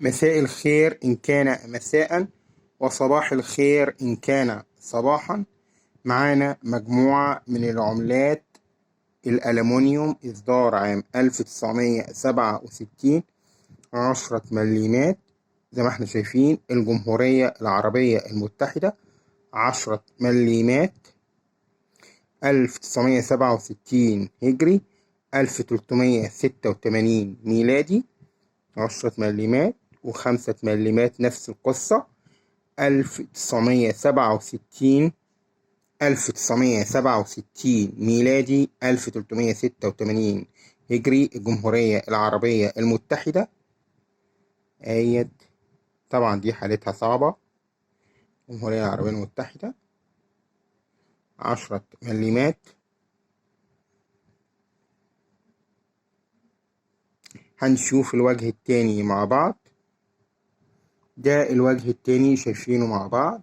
مساء الخير إن كان مساء، وصباح الخير إن كان صباحا. معانا مجموعة من العملات الألمنيوم إصدار عام 1967، 10 مليمات زي ما احنا شايفين. الجمهورية العربية المتحدة 10 مليمات، 1967 هجري، 1386 ميلادي، 10 مليمات و5 مليمات نفس القصة، 1967، 1967 ميلادي، 1386 هجري، الجمهورية العربية المتحدة. آية طبعا دي حالتها صعبة. الجمهورية العربية المتحدة 10 مليمات. هنشوف الوجه التاني مع بعض. ده الوجه التاني شايفينه مع بعض،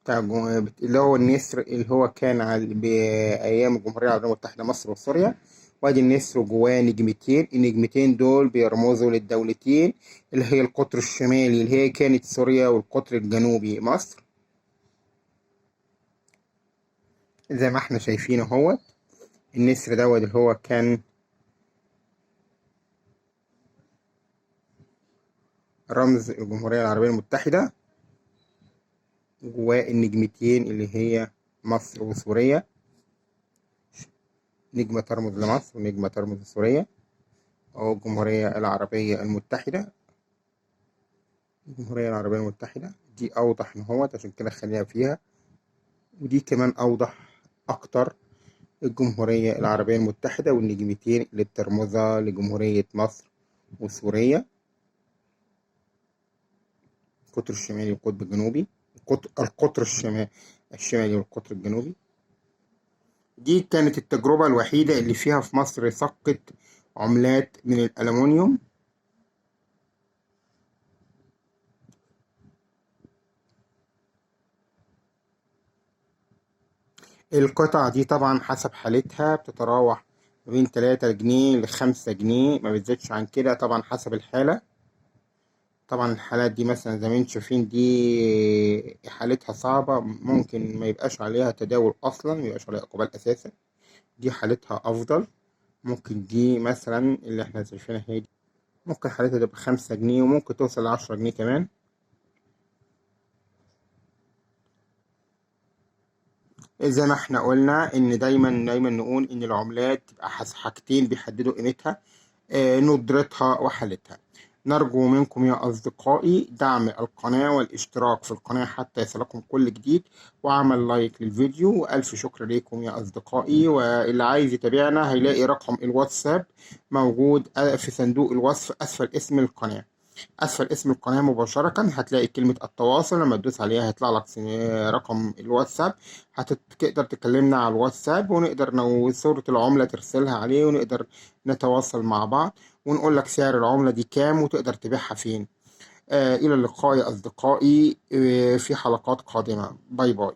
بتاع اللي هو النسر اللي هو كان بأيام الجمهورية العربية المتحدة مصر وسوريا. وادي النسر جواه نجمتين، النجمتين دول بيرمزوا للدولتين اللي هي القطر الشمالي اللي هي كانت سوريا، والقطر الجنوبي مصر، زي ما احنا شايفين اهوت. النسر دوت اللي هو كان رمز الجمهورية العربية المتحدة، جواه النجمتين اللي هي مصر وسوريا، نجمة ترمز لمصر ونجمة ترمز لسوريا، أو الجمهورية العربية المتحدة. الجمهورية العربية المتحدة دي أوضح إن هو عشان كده خليها فيها، ودي كمان أوضح أكتر، الجمهورية العربية المتحدة والنجمتين اللي بترمزها لجمهورية مصر وسوريا، القطر الشمالي والقطب الجنوبي، القطر الشمالي والقطر الجنوبي. دي كانت التجربة الوحيدة اللي فيها في مصر سقط عملات من الألمنيوم. القطع دي طبعا حسب حالتها بتتراوح ما بين 3 جنيه ل5 جنيه، ما بتزيدش عن كده طبعا حسب الحالة. طبعا الحالات دي مثلا زي ما انتم شايفين دي حالتها صعبة، ممكن ما يبقاش عليها تداول أصلا، ما يبقاش عليها إقبال أساسا. دي حالتها أفضل، ممكن دي مثلا اللي احنا شايفينها هي دي ممكن حالتها تبقى 5 جنيه، وممكن توصل ل10 جنيه كمان. زي ما احنا قلنا ان دايما نقول ان العملات تبقى حاجتين بيحددوا قيمتها، ندرتها وحالتها. نرجو منكم يا أصدقائي دعم القناة والاشتراك في القناة حتى يصلكم كل جديد، وعمل لايك للفيديو، وألف شكر لكم يا أصدقائي. واللي عايز يتابعنا هيلاقي رقم الواتساب موجود في صندوق الوصف أسفل اسم القناة. أسفل اسم القناة مباشرة هتلاقي كلمة التواصل، لما تدوس عليها هيطلع لك رقم الواتساب، هتقدر تكلمنا على الواتساب، ونقدر لو صورة العملة ترسلها عليه، ونقدر نتواصل مع بعض ونقول لك سعر العملة دي كام وتقدر تبيعها فين. إلى اللقاء يا أصدقائي، في حلقات قادمة. bye bye.